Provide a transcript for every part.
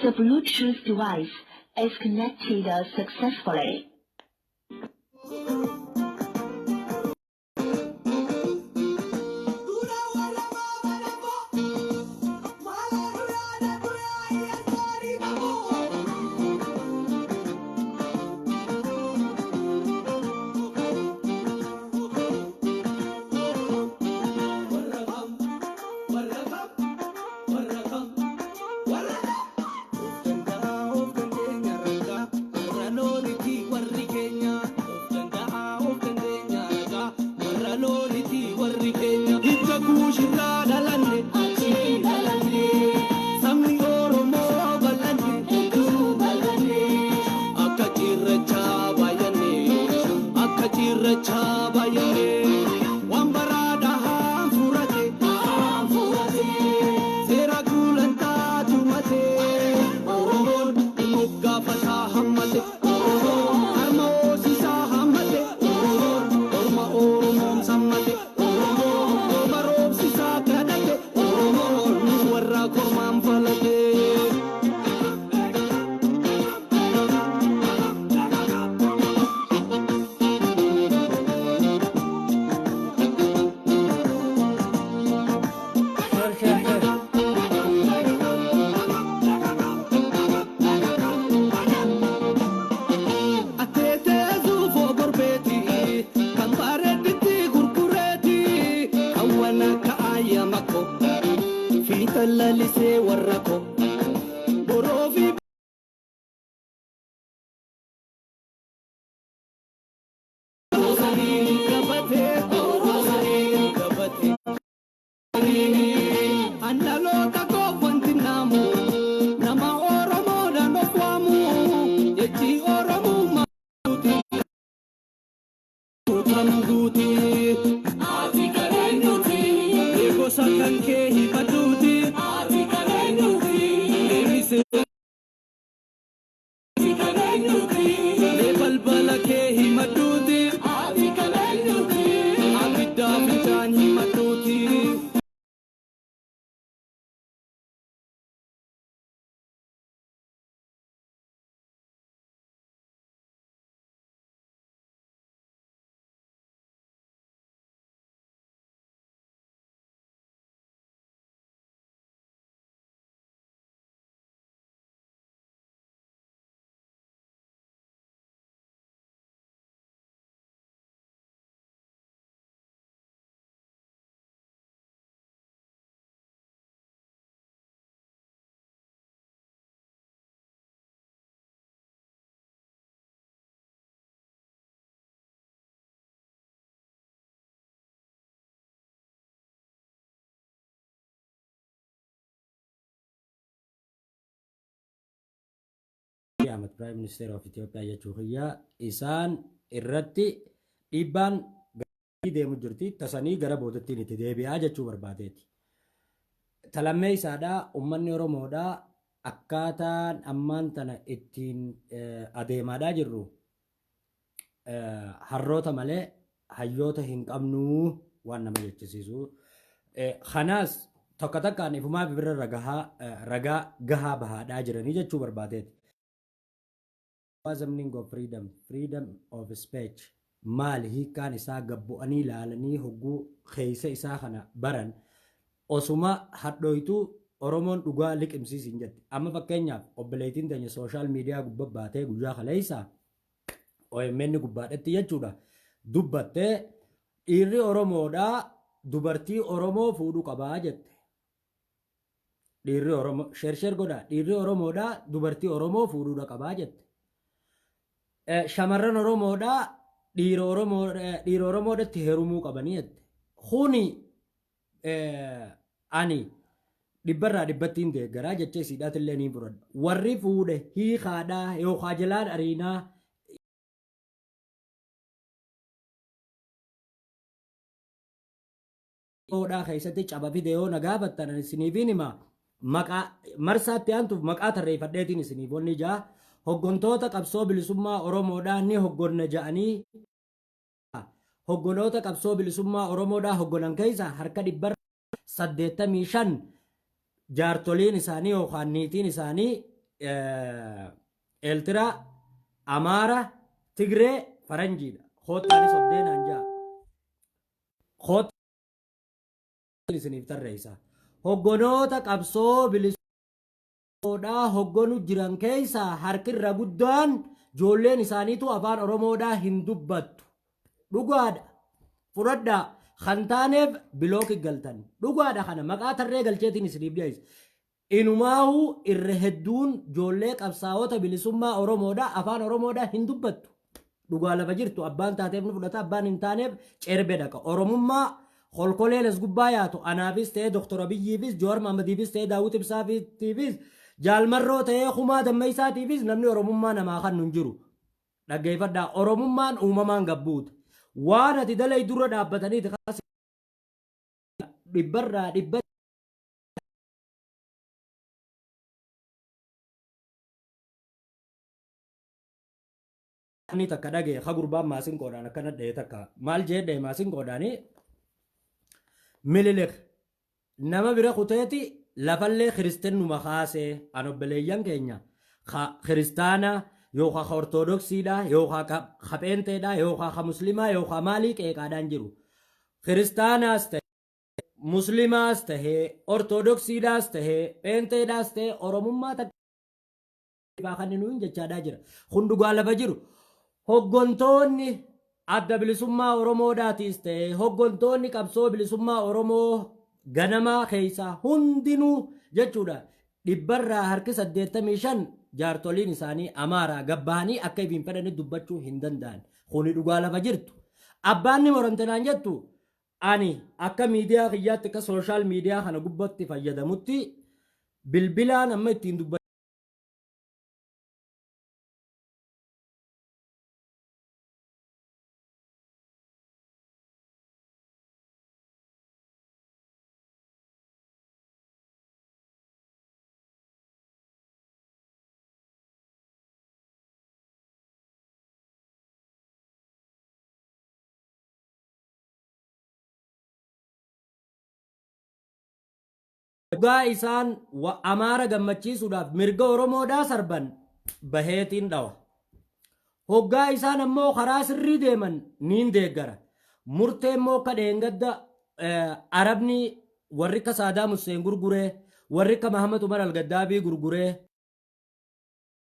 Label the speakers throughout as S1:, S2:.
S1: The Bluetooth device is connected successfully.
S2: Sabni Oromoo bal'anne hedduu bal'anne akka cirrachaa baay'anne akka cirrachaa baay'anne waan baraadha haan furate haan furate seera gulantaa tumate Oromoon moggaafataa hammate Oromoon harma hoosisaa hammate Oromoon orma Oromoon sammate Oromoon orma roobsisaa kadhate Oromoon warra kormaan falate.
S3: Share, share, share.
S2: Ateetee zuufoo gorbeeti kan bareeditti gurgureeti kan waan akka ayyama ko fiixa lalisee warra ko boroo fi. Gabatee gabatee Andaloota koo wanti naamu nama Oromoodhaan of waamu jechi Oromummaa kan guuti. Ati kan eenyuti? Gosa kan kee hibadhuuti. Ati kan eenyuti? Deebisee. Ati kan eenyuti? Balbala kee himadhuuti. Ati kan eenyuti? Abiddaa fincaan himadhuuti.
S3: Ahmad Prime Minister of Ethiopia jechuu kiyya isaan irratti dhiibbaan gadi deemu jirti tasanii gara boodattiin itti deebi'aa jechuu barbaadeeti. Talammee isaadhaa uummanni Oromoodhaa akkaataan ammaan tana ittiin adeemaadhaa jirru harroota malee hayyoota hin qabnuu waan nama jechisiisu. Kanaas tokko takkaan ifumaaf bira ragahaa ragaa gahaa bahaadhaa jiranii jechuu barbaadeeti. What's the meaning of freedom? Freedom of speech. Maali hiikkaan isaa gabbu'anii ilaalanii hogguu keessa isaa kana baran osuma hadhooytuu Oromoon dhugaa liqimsiisin jetti. Amma fakkeenyaaf obboleettiin teenya social media gubbaa baatee guyyaa kaleessa OMN gubbaadhatti jechuudha. Dubbattee dhiirri Oromoodhaa dubartii Oromoo fuudhuu qabaa jette. Dhiirri Oromoo share share godhaa dhiirri Oromoodhaa dubartii Oromoo fuudhuudha qabaa jette. Shamarran Oromoodhaa dhiira Oromoo dhiira Oromoodhatti heerumuu qabanii jette. Kuni ani dhibbarraa dhibbatti hin deeggaraa jecha isiidhaatillee ni fudhadha. Warri fuudhe hiikaadhaa yookaan jalaan ariinaa Oromoodhaa keessatti caba fide yoo na gaafattan ani isiniifin hima maqaa marsaatti aantuuf maqaa tarreeffadheetiin isiniif wanni jaa hoggontoota qabsoo bilisummaa Oromoodhaa ni hoggonna ja'anii hoggonoota qabsoo bilisummaa Oromoodhaa hoggonan keessa harka 85% jaartoliin isaanii yookaan niitiin isaanii Eeltiraa, Amaara, Tigree, Faranjiidha. Koottaanis obdeenaan ja'a. Koottaan isiniif tarreessa. Hoggonoota qabsoo bilisummaadhaa hoggonu jiran keessaa harkirra guddaan ijoolleen isaaniitu afaan Oromoodhaa hin dubbattu. Dhugaadha. Fudhadhaa. Kan taaneef block galtan. Dhugaadha kana maqaa tarree galcheetiin isiniif dhiyeessa. Inumaahuu irra hedduun ijoollee qabsaa'ota bilisummaa Oromoodhaa afaan Oromoodhaa hin dubbattu. Dhugaa lafa jirtu abbaan taateef ni fudhata, abbaan hin taaneef cerbe dhaqa. Oromummaa kolkoleen as gubbaa yaatu anaafis ta'ee, Doktor Abiyyiifis, Jowaar Mahmadiifis ta'ee, Daawwit Ibsaatiifis, Jaalmarroo ta'ee, Kumaa Dammeessaatiifis namni Oromummaa namaa kan hin jiru. Dhaggeeffadhaa, Oromummaan uumamaan gabbuute. Waan ati dalai dura dhaabbataniiti dhibbarraa dhibba inni takka dhagee ka gurbaan maasinqoodhaan akkana dha'e takka maal jee dha'e maasinqoodhaani. Mililik nama bira kuteeti lafallee kiristennuma kaasee. An obboleeyyan keenya ka kiristaana yookaan ka ortodoksiidha yookaan ka pheenteedha yookaan ka muslimaa yookaan maalii qeeqaadhaan jiru, kiristaanaas ta'e, muslimaas ta'e, ortodoksiidhaas ta'e, pheenteedhaas ta'e, oromummaa takka kan nuyin jechaadhaa jira. Kun dhugaa lafa jiru. Hoggontoonni adda bilisummaa Oromoodhaatiis ta'e, hoggontoonni qabsoo bilisummaa Oromoo ganamaa keessaa hundinuu jechuudha. Dhibbarraa harki 85 jaartoliin isaanii Amaaraa gabbahanii akka ifiin fedhanii dubbachuu hin danda'an. Kuni dhugaa lafa jirtu. Abbaan ni moramte naan jettu, ani akka miidiyaa kiyyaatti, akka social media kana gubbatti fayyadamutti, bilbilaan amma ittiin dubbachuu dhugaa isaan Amaara gammachiisuudhaaf mirga Oromoodhaa sarban baheetiin dhawa. Hoggaa isaan ammoo karaa sirrii deeman niin deeggara. Murtee immoo akka dheengadda Arabni warri akka Saadaam Hussein gurguree, warri akka Mahamad Umar Al-Gaddaabii gurguree.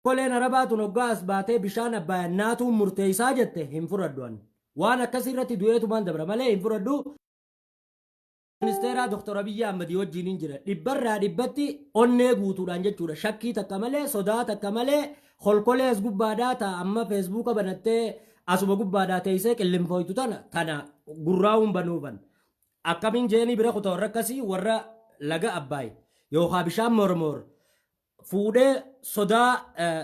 S3: Koleen Arabaa tun hoggaa as baatee bishaan Abbaayaan naatuun murteessaa jette hin fudhadhu an. Waan akkasii irratti du'eetumaan dabra malee hin fudhadhu. Ministeeraa Dr. Abiyyi Ahmad wajjiniin jira. Dhibbarraa dhibbatti onnee guutuudhaan jechuudha. Shakkii takka malee, sodaa takka malee, kolkolee as gubbaadhaa ta'a amma feesbuuka banattee asuma gubbaadhaa teessee qillinfooytu tana gurraa'uun banuufan. Akkamiin jeenii bira kuta warra akkasii, warra laga Abbaay yookaan bishaan Mormoor fuudhee sodaa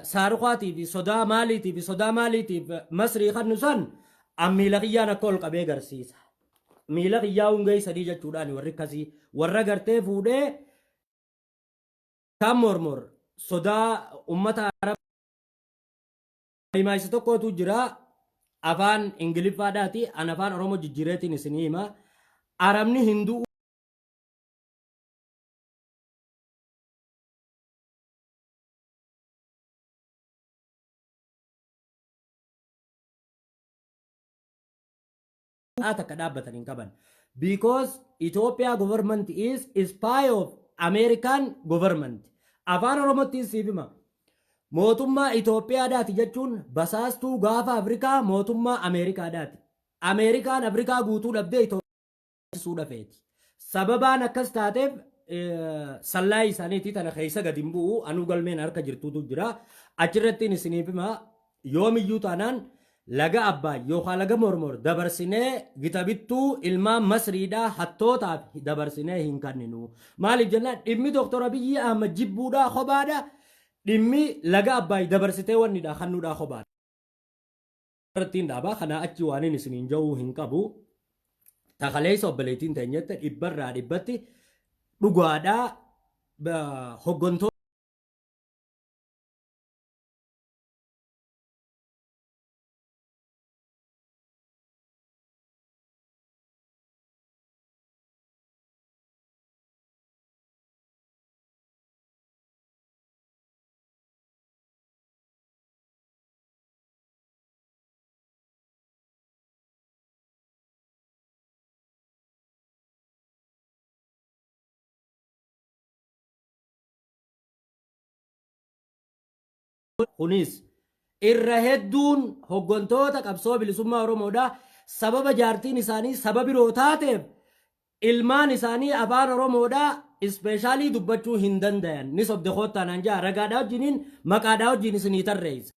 S3: saaruqaatii fi sodaa maaliitii fi sodaa maaliitiif Masrii kannu san an miila kiyyaan akka ol qabee garsiisa. Miila kiyyaa hungee sadii jechuudhaan warri akkasii warra gartee fuudhee bishaan Mormor sodaa ummata Arab himaayisa tokkotu jira afaan Ingiliffaadhaati, an afaan Oromoo jijjiireetiin isinii hima. Arabni hinduu takka dhaabbatan hin qaban. Because Ethiopia government is spy of American government. Afaan Oromootiin siif hima. Mootummaa Itoophiyaadhaati jechuun basaastuu gaafa Afrikaa mootummaa Ameerikaadhaati. Ameerikaan Afrikaa guutuu dhabdee Itoophiyaa dhafeeti. Sababaan akkas taateef sallaayii isaaniitii tana keessa gadi hin bu'u, anuu galmeen harka jirtuutu jira. Achirrattiin isiniif hima, yoomiyyuu taanaan laga Abbaay yookaan laga Mormor dabarsinee gita bittuu ilmaan Masriidhaa hattootaaf dabarsinee hin kenninu. Maaliif jennaan, dhimmi Dooktor Abiyyi Ahmad jibbuudhaa kophaadha. Dhimmi laga Abbaay dabarsitee wannidha kennuudhaa kophaadha. Irrattiin dhaabaa kanaa achi waan inni isiniin ja'uu hin qabu. Takaleessa obboleettiin teenyette dhibbarraa dhibbatti dhugaadhaa hoggantoota. Kunis irra hedduun hoggantoota qabsoo bilisummaa Oromoodha. Sababa jaartiin isaanii saba biroo taateef ilmaan isaanii afaan Oromoodha especially dubbachuu hin dandayan. Ni sobde koottaa naan jaa, ragaadhaa wajjiniin, maqaadhaa wajjin isinii tarreessa.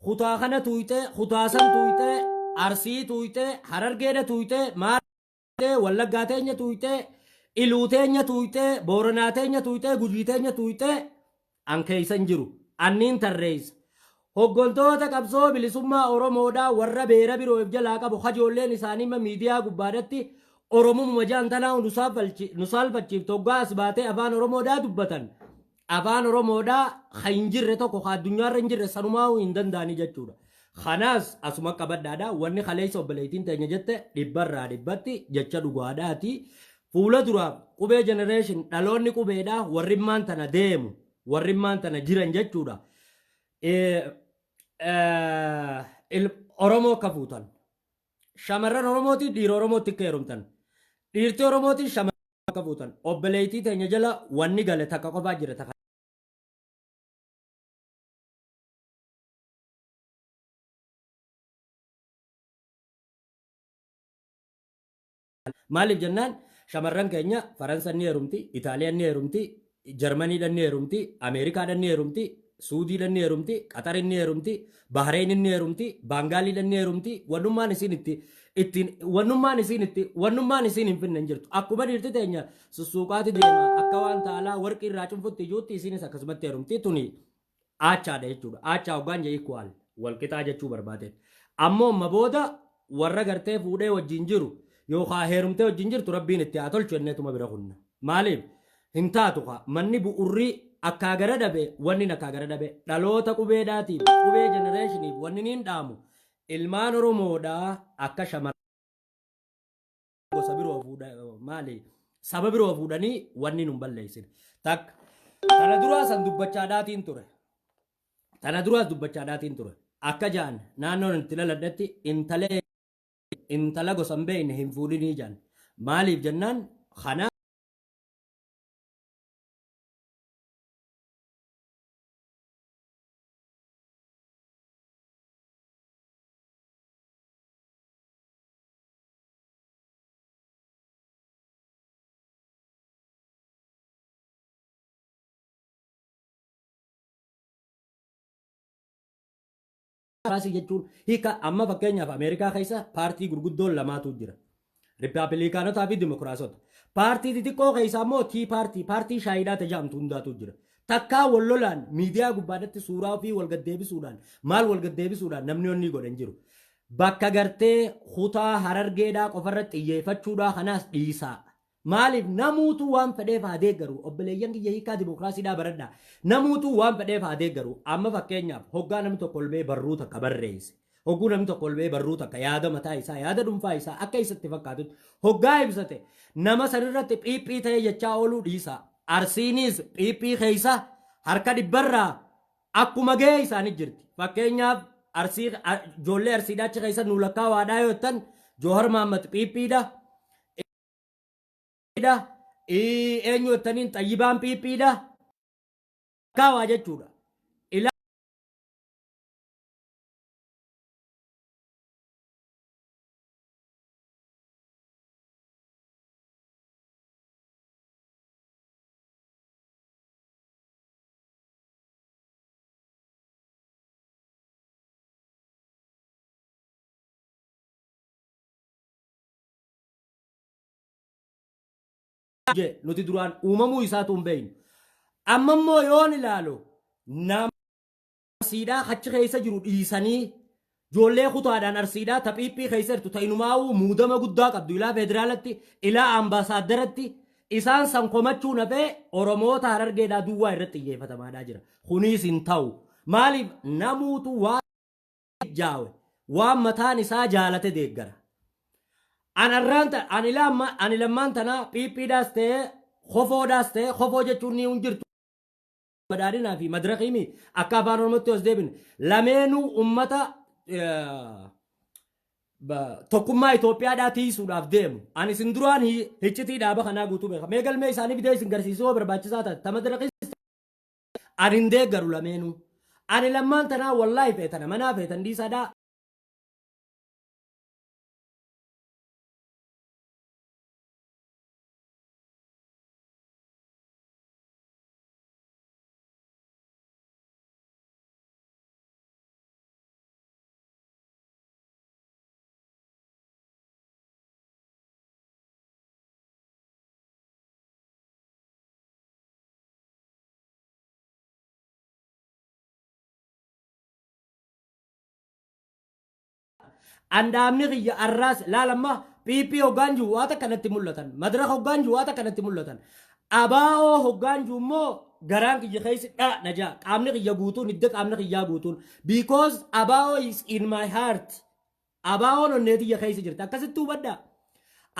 S3: Kutaa kana tuuyxee, kutaa san tuuyxee, Arsii tuuyxee, Harargeedha tuuyxee, maal Wallaggaa teenya tuuyxee, Iluu teenya tuuyxee, Booranaa teenya tuuyxee, Gujii teenya tuuyxee, an keeysan jiru. Anniin tarreessa. Hoggantoota qabsoo bilisummaa Oromoodhaa warra beera biroo if jalaa qabu, kajoolleen isaanii ma miidiyaa gubbaadhatti Oromumuma jaan tanaa nu saalfachiiftu, hoggaa as baatee afaan Oromoodhaa dubbatan, afaan Oromoodhaa kan hin jirre tokko, kan addunyaarra hin jirre sanumaa hin danda'anii jechuudha. Kanaas asuma qabadhaadha. Wanni kaleessa obboleettiin teenya jette dhibbarraa dhibbatti jecha dhugaadhaati. Fuula duraaf qubee generation, dhaloonni qubeedha, warrimmaan tana deemu, warrimmaan tana jiran jechuudha. Oromoo akka fuutan. Shamarran Oromootii dhiira Oromootti akka heerumtan. Dhiirti Oromootii shamarran akka fuutan. Obboleettii teenya jala wanni gale takka qofaa jira, takka. Maaliif jennaan, shamarran keenya Faransa ni heerumti, Itaaliyaan ni heerumti, Jarmaniidhaan ni heerumti, Ameerikaadhaan ni heerumti, Suudiidhaan ni heerumti, Qaxarin ni heerumti, Bahreen ni heerumti, Baangaaliidhaan ni heerumti. Wannummaan isiin itti ittiin wannummaan isiin itti wannummaan isiin hin finne hin jirtu. Akkuma dhiirti teenya sussuuqaati deema, akka waan taalaa warqii irraa cunfutti iyyuutti, isiinis akkasumatti heerumti. Tuni aachaadha jechuudha. Aachaa hoggaan jee equal, walqixaa jechuu barbaade. Ammoo amma booda warra gartee fuudhee wajjin jiru yookaan heerumtee wajjin jirtu, rabbiin itti haa tolchu jenneetuma bira kunna. Maaliif hin taatu kaa manni bu'urri akkaa gara dhabe, wanni akkaa gara dhabe. Dhaloota qubeedhaatiif, qubee generationiif wanni niin dhaamu, ilmaan Oromoodhaa akka shamarran gosa biroo fuudha, maali, saba biroo fuudhanii wanni nun balleessine. Takka tana duraa san dubbachaadhaatiin ture. Tana duraas dubbachaadhaatiin ture. Akka ja'an naannoon itti dhaladhetti intalee intala gosa hin beekne hin fuudhinii ja'an. Maaliif jennaan, kana Dimokiraasii jechuun hiika amma fakkeenyaaf Ameerikaa keessa paartii gurguddoon lamaatu jira. Rippabilikaanotaa fi Dimokiraasota. Paartii xixiqqoo keessa immoo Tea Party, paartii shaayiidhaa tajaajamtu hundaatu jira. Takkaa wal lolaan miidiyaa gubbaadhatti suuraa ofii wal gaddeebisuudhaan, maal wal gaddeebisuudhaan namni onni godhan jiru. Bakka gartee kutaa Harargeedhaa qofarratti xiyyeeffachuudhaa kanaas dhiisaa. Maaliif, namuutu waan fedheef haa deeggaru. Obboleeyyan kiyya, hiikaa dimokiraasiidhaa baradhaa. Namuutu waan fedheef haa deeggaru. Amma fakkeenyaaf hoggaa namni tokko ol ba'ee barruu takka barreesse. Hogguu namni tokko ol ba'ee barruu takka yaada mataa isaa, yaada dhuunfaa isaa akka isatti fakkaatutti hoggaa ibsate, nama sanirratti phiiphii ta'ee jechaa ooluu dhiisaa. Arsiinis phiiphii keessa harka dhibbarraa akkuma gahee isaanii jirti. Fakkeenyaaf Arsii, ijoollee Arsiidhaa achi keessa nuu lakkaawaadhaa yoo jettan, Joohar Mahammad phiiphiidha. Eenyu jettaniin, Xayyibaan phiiphiidha. Lakkaawaa jechuudha. Jee nuti duraan uumamuu isaatu hin beeknu. Amma immoo yoon ilaalu, nama Arsiidhaa achi keessa jiru dhiisanii, ijoollee kutaadhaan Arsiidhaa ta phiiphii keessa jirtu, ta inumaa'uu muudama guddaa qabdu, ilaa federaalatti, ilaa ambaasaadaratti, isaan san komachuun hafee Oromoota Harargeedhaa duwwaa irratti xiyyeeffatamaadhaa jira. Kunis hin ta'u. Maaliif, namuutu waan jaawe, waan mataan isaa jaalate deeggara. An arraan ani ani lammaan tanaa phiiphiidhaas ta'ee kofoodhaas ta'ee, kofoo jechuun ni hin jirtu. Badhaadhinaa fi madirakiimi akka afaan Oromootti os deebine lameenuu ummata tokkummaa Itoophiyaadhaa tiisuudhaaf deemu. Ani isin duraan hiccitii dhaaba kanaa guutuu beeka. Mee galmee isaanii fidee isin garsiisuu yoo barbaachisaa taate, ta madirakis Ani hin deeggaru lameenuu. Ani lammaan tanaa wallaahi feetana manaa feetan dhiisaadhaa. Andaamni kiyya arraas laalamma PP hoggaan jiru waa takka natti mul'atan. Madaraka hoggaan jiru waa takka natti mul'atan. Abaa'oo hoggaan jiru immoo garaan kiyya keessi dha na jaa. Qaamni kiyya guutuun hidda qaamni kiyyaa guutuun. Because abaa'oo is in my heart. Abaa'oon onnee tiyya keessa jirti. Akkasitti hubadhaa.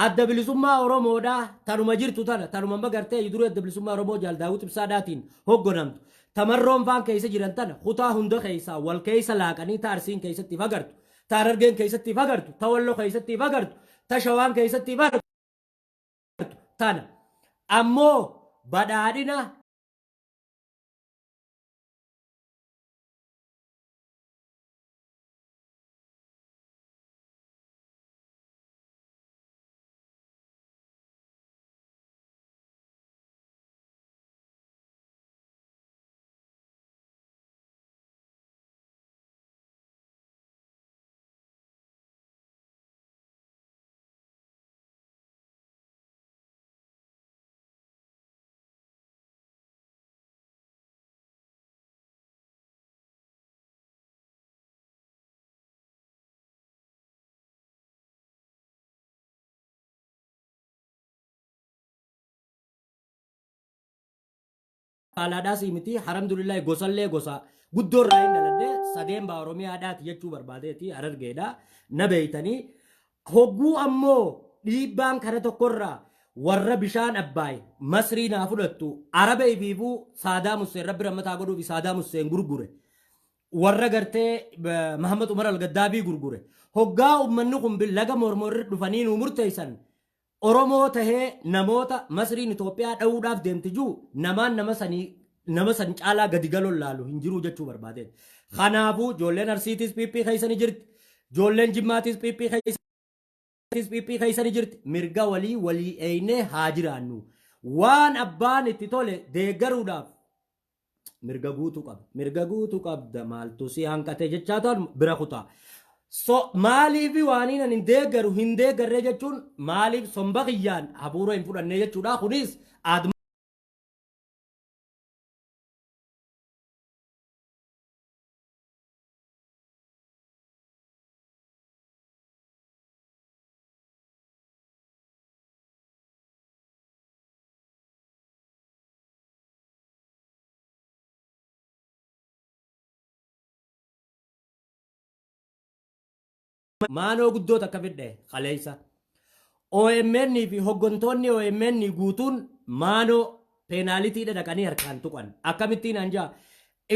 S3: Adda Bilisummaa Oromoodhaa tanuma jirtu tana tanuma amma gartee duree Adda Bilisummaa Oromoo Jaal Daawit Ibsaadhaatiin hoggonamtu. Tamarroon faan keessa jiran tana kutaa hunda keessaa wal keessa laaqanii ta Arsiin keessatti fagartu. Ta Harargeen keessatti fagartu. Ta Walloo keessatti fagartu. Ta Shawaan keessatti fagartu. Tana. Ammoo badhaadhina Faalaadhaas miti, alhamdulillahi, gosallee gosa guddoo irraa hin dhaladhe, sadeen baa Oromiyaadhaati jechuu barbaadeeti. Harargeedha na beeytanii. Hogguu ammoo dhiibbaan kara tokkorraa warra bishaan Abbaay Masrii naa fudhattu, Araba ifiifuu Saadaam Hussein, Rabbi rammataa godhuufi, Saadaam Hussein gurgure, warra gartee Mahammad Umar al-Gaddaabii gurgure, hoggaa ummanni kun laga mormorri dhufanii nuu murteessan, Oromoo tahee namoota Masriin Itoophiyaa dha'uudhaaf deemti jiru namaan nama sanii nama san caalaa gadi galoon laalu hin jiru jechuu barbaadeeti. Kanaafuu ijoolleen Arsiitis PP keessa ni jirti. Ijoolleen Jimmaatis PP keessa PP keessa ni jirti. Mirga walii walii eeynee haa jiraannu. Waan abbaan itti tole deeggaruudhaaf mirga guutuu qaba. Mirga guutuu qabda, maaltu si hanqate jechaa ta'an bira kutaa. So maaliif waaniin ani hin deeggaru hin deeggarree jechuun maaliif somba kiyyaan hafuura hin fudhannee jechuudha. Kunis aaduma Maanoo guddoo takka fidhe kaleessa. OMN fi hoggantoonni OMN guutuun maanoo peenaalitiidha dhaqanii harkaan tuqan. Akkamittiin anjaa?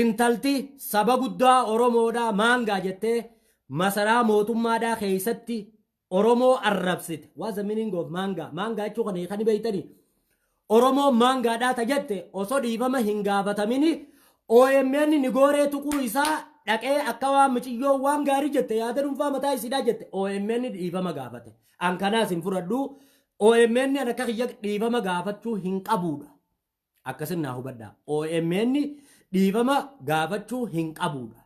S3: Intalti saba guddaa Oromoodhaa maangaa jettee masaraa mootummaadhaa keessatti Oromoo arrabsite. What's the meaning of maangaa? Maangaa jechuu kana hiikani beektanii? Oromoo maangaadhaa ta jette osoo dhiifama hin gaafatamini OMN ni gooree tuquu isaa dhaqee akka waan miciyyoo waan gaarii jette, yaada dhuunfaa mataa isiidhaa jette, OMN dhiifama gaafate. An kanaas hin fudhadhu. OMN an akka kiyya dhiifama gaafachuu hin qabuudha. Akkasin naa hubadhaa. OMN dhiifama gaafachuu hin qabuudha.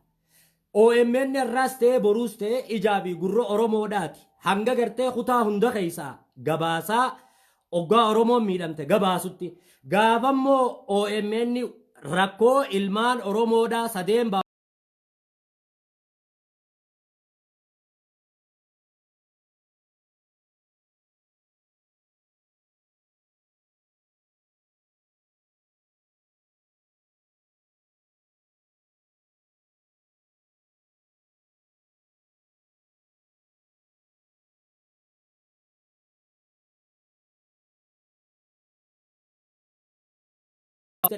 S3: OMN irraas ta'ee boruus ta'ee ijaa fi gurra Oromoodhaati. Hanga gartee kutaa hunda keessaa gabaasaa oggaa Oromoon miidhamte gabaasutti. Gaafammoo OMN rakkoo ilmaan Oromoodhaa sadeen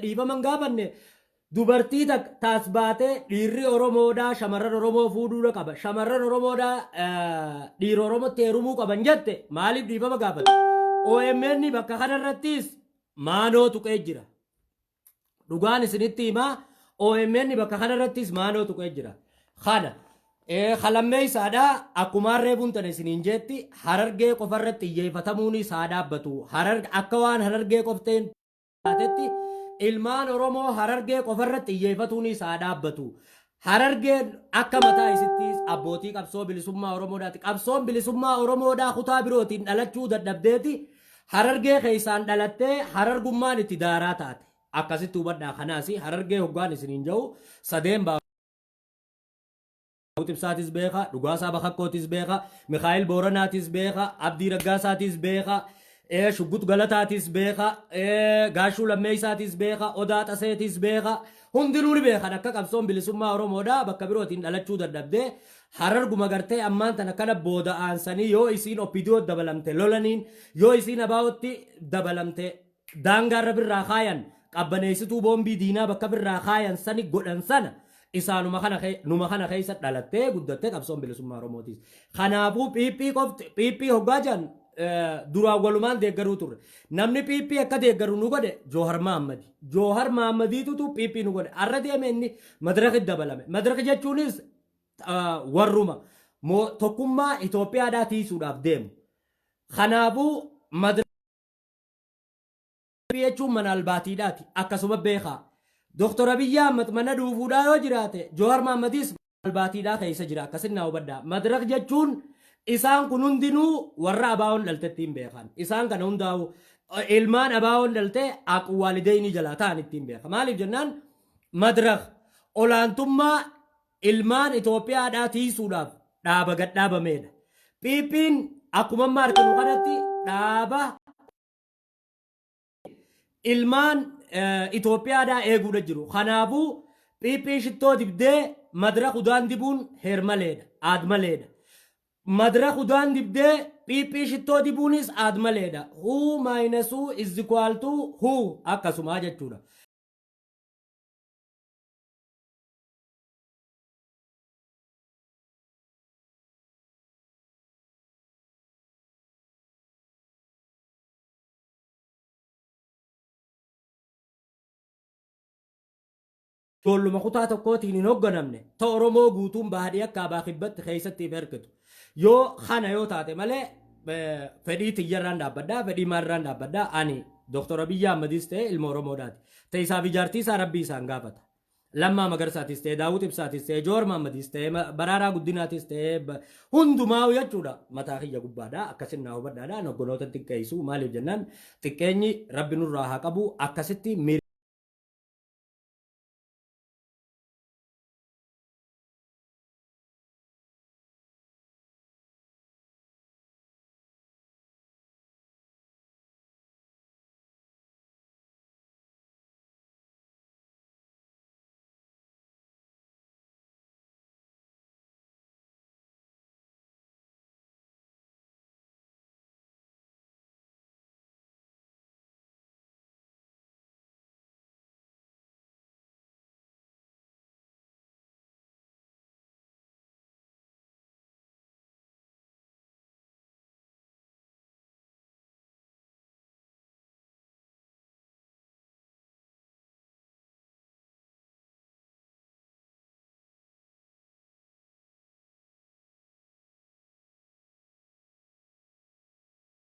S3: dhiifama hin gaafanne, dubartii takka taas baatee dhiirri Oromoodhaa shamarran Oromoo fuudhuudha qaba. Shamarran Oromoodhaa dhiira Oromootti heerumuu qaban jette maaliif dhiifama gaafate? OMN bakka kanarrattis maanoo tuqee jira. Dhugaan isinitti himaa, OMN bakka kanarrattis maanoo tuqee jira. Kana kalammeessaadhaa akkuma reefuun tana isiniin jeetti Harargee qofarratti xiyyeeffatamuunis haa dhaabbatu. Akka waan Harargee qofteen taatetti ilmaan Oromoo Harargee qofarratti xiyyeeffatuunis haa dhaabbatu. Harargeen akka mataa isittis abbootii qabsoo bilisummaa Oromoodhaati. Qabsoon bilisummaa Oromoodhaa kutaa birootiin dhalachuu dadhabdeeti. Harargee keessaan dhalattee harargummaan itti daaraa taate. Akkasitti hubadhaa. Kanaas Harargee hoggaan isiniin jiru sadeen baa. Ibsaatis beeka, Dhugaasaa Bakakkootis beeka, Mikaa'el Booranaatis beeka, Abdii Raggaasaatis beeka, Shuggut Galataatis beeka, Gaashuu Lammeessaatis beeka, Odaa Xaseetis beeka. Hundinuu ni beekan akka qabsoon bilisummaa Oromoodhaa bakka birootiin dhalachuu dadhabdee Hararguma gartee ammaan tana kana booda aansanii yoo isiin OPDO dabalamte lolaniin, yoo isiin ABOtti dabalamte daangaarra birraa kaayan, qabbaneessituu boombii diinaa bakka birraa kaayan sani godhan sana isaanuma kana numa kana keessa dhalattee guddattee qabsoon bilisummaa Oromootis. Kanaafuu PP qofti PP hoggaa jiran duraan walumaan deeggaruu turre. Namni PP akka deeggaru nu godhe Joohar Mahaammadi. Joohar Mahaammadiitutu PP nu godhe. Har'a deeme inni madaraki dabalame. Madaraki jechuunis warruma tokkummaa Itoophiyaadhaa tiisuudhaaf deemu. Kanaafuu madaraki jechuun mana albaatiidhaati. Akkasuma beekaa. Dooktor Abiyyi Ahmad mana dhuufuudhaa yoo jiraate Joohar Mahammadis albaatiidhaa keessa jira. Akkasin naa hubadhaa. Madirak jechuun isaan kun hundinuu warra ABOn dhaltetti hin beekan. Isaan kana hundaa'u ilmaan ABOn dhaltee aquwaalideenii jalaa ta'an ittiin beeka. Maaliif jennaan madirak olaantummaa ilmaan Itoophiyaadhaa tiisuudhaaf dhaaba gad dhaabameedha. PPn akkuma amma arginu kanatti dhaaba ilmaan Itoophiyaadhaa eeguudha jiru. Kanaafuu PP shittoo dibdee madira udaan dibuun heermaleedha, aadmaleedha. Madira udaan dibdee PP shittoo dibuunis aadmaleedha. Who minus who is equal to who akkasumaa jechuudha. Ijoolluma kutaa tokkootiin hin hoogganamne ta Oromoo guutuun baadii akka abaa kibbatti keessatti if ergitu. Yoo kana yoo taate malee fedhii tiyyarraan dhaabbadhaa, fedhii maalirraan dhaabbadhaa, ani Dooktor Abiyyi Ahmadis ta'e ilma Oromoodhaati. Ta'e isaaf ijaartii isaa Rabbii isaan gaafata. Lammaa Magarsaatis ta'e, Daawud Ibsaatis ta'e, Joowar Mahammadis ta'e, Baraaraa Guddinaatis ta'e, hundumaa jechuudha mataa kiyya gubbaadha. Akkasin naa hubadhaadha. Hogganoota xiqqeessu maaliif jennaan xiqqeenyi Rabbi nurraa haa qabu akkasitti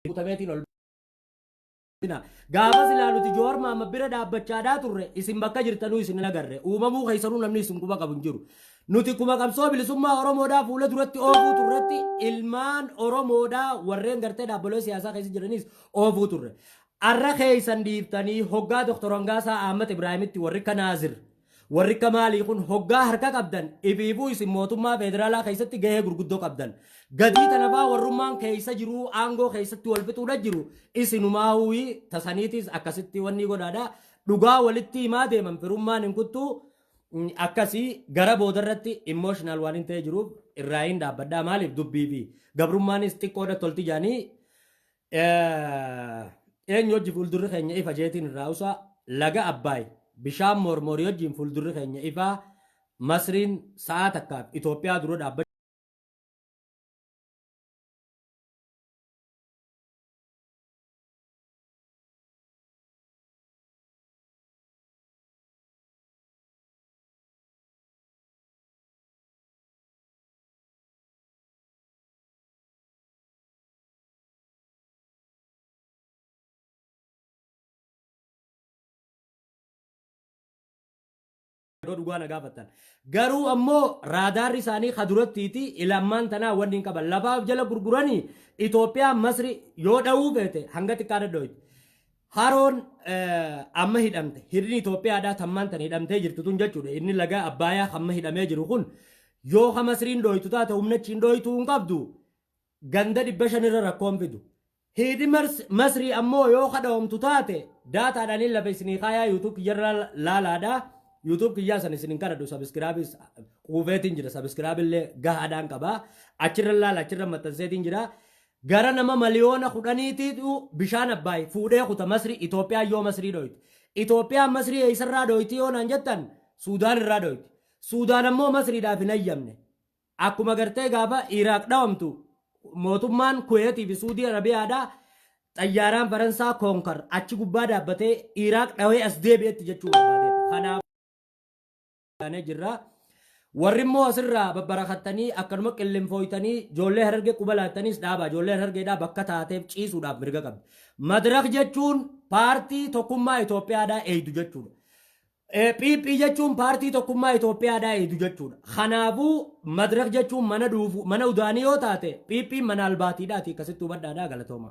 S3: guutameetiin ol Gaafas ilaaluti Joowar Mahammad bira dhaabbachaadhaa turre, isin bakka jirtanuu isin hin agarre. Uumamuu keessanuu namni isin quba qabu hin jiru. Nuti kuma qabsoo bilisummaa Oromoodhaa fuula duratti oofuu turretti ilmaan Oromoodhaa warreen gartee dhaabbolee siyaasaa keessa jiranis oofuu turre. Arra keessan dhiiftanii hoggaa Dr. Hangaasaa Ahmad Ibraahimitti warri akka Naazir, warri akka maalii kun hoggaa harka qabdan, ifiifuu isin mootummaa federaalaa keessatti gahee gurguddoo qabdan. Gadii tanafaa warrummaan keessa jiru aangoo keessatti wal fixuudha jiru isinumaa huyi tasaniitis akkasitti wanni godhaadha. Dhugaa walitti himaa deeman firummaan hin kuttuu akkasii gara boodarratti emotional waan hin ta'e jiruuf irraa hin dhaabbadhaa. Maaliif dubbii fi gabrummaanis xiqqoodha tolti jaanii eenyu hojii fuuldurri keenya ifa jeetiin irraa usaa laga Abbaay bishaan mormorii wajjin fuuldurri keenya ifaa. Masriin sa'aa takkaaf Itoophiyaa dura dhaabbachuu Yoo dhugaa na gaafattan. Garuu ammoo raadaarri isaanii kadurattiiti ilammaan tanaa wanni hin qaban. Lafaaf jala gurguranii Itoophiyaan Masri yoo dha'uu feete hanga xiqqaa dadhoyti. Haroon amma hidhamte hidhni Itoophiyaadhaa tammaan tan hidhamtee jirtu tun jechuudha. Inni laga Abbaayaa hamma hidhamee jiru kun yoo ka Masriin dhooytu taate humna achiin dhooytuu hin qabdu ganda 500 irra rakkoon fidu. Hidhi Masrii ammoo yoo ka dhawamtu taate daataadhaan hin lafa isinii kaayaa YouTube kiyyarra laalaadha. YouTube kiyyaa san isin hin kadhadhu sabiskiraabis quufeetiin jira sabiskiraabillee gahaadhaan qaba. Achirra laala achirra maxxanseetiin jira. Gara nama maliyoona 10tiitu bishaan Abbaay fuudhee kuta Masri Itoophiyaa yoo Masrii dhoyte. Itoophiyaan Masrii eessarraa dhoyti yoo naan jettan Suudaan irraa dhoyti. Suudaan ammoo Masriidhaaf hin hayyamne. Akkuma gartee gaafa Iraaq dhawamtu mootummaan Kuweetii fi Suudii Arabiyaadhaa xayyaaraan Faransaa Koonkar achi gubbaa dhaabbatee Iraaq dhawee as deebi'etti jechuu barbaadeeti. Kanaaf taanee jirra. Warri immoo asirraa babbarakattanii akkanuma qillinfooytanii ijoollee Harargee quba laattaniis dhaabaa. Ijoollee Harargeedhaa bakka taateef ciisuudhaaf mirga qabdi. Madirak jechuun paartii tokkummaa Itoophiyaadhaa eeydu jechuudha. PP jechuun paartii tokkummaa Itoophiyaadhaa eeydu jechuudha. Kanaafuu Madirak jechuun mana duufu mana udaanii yoo taate PP mana albaatiidhaati akkasitti hubadhaadhaa galatooma.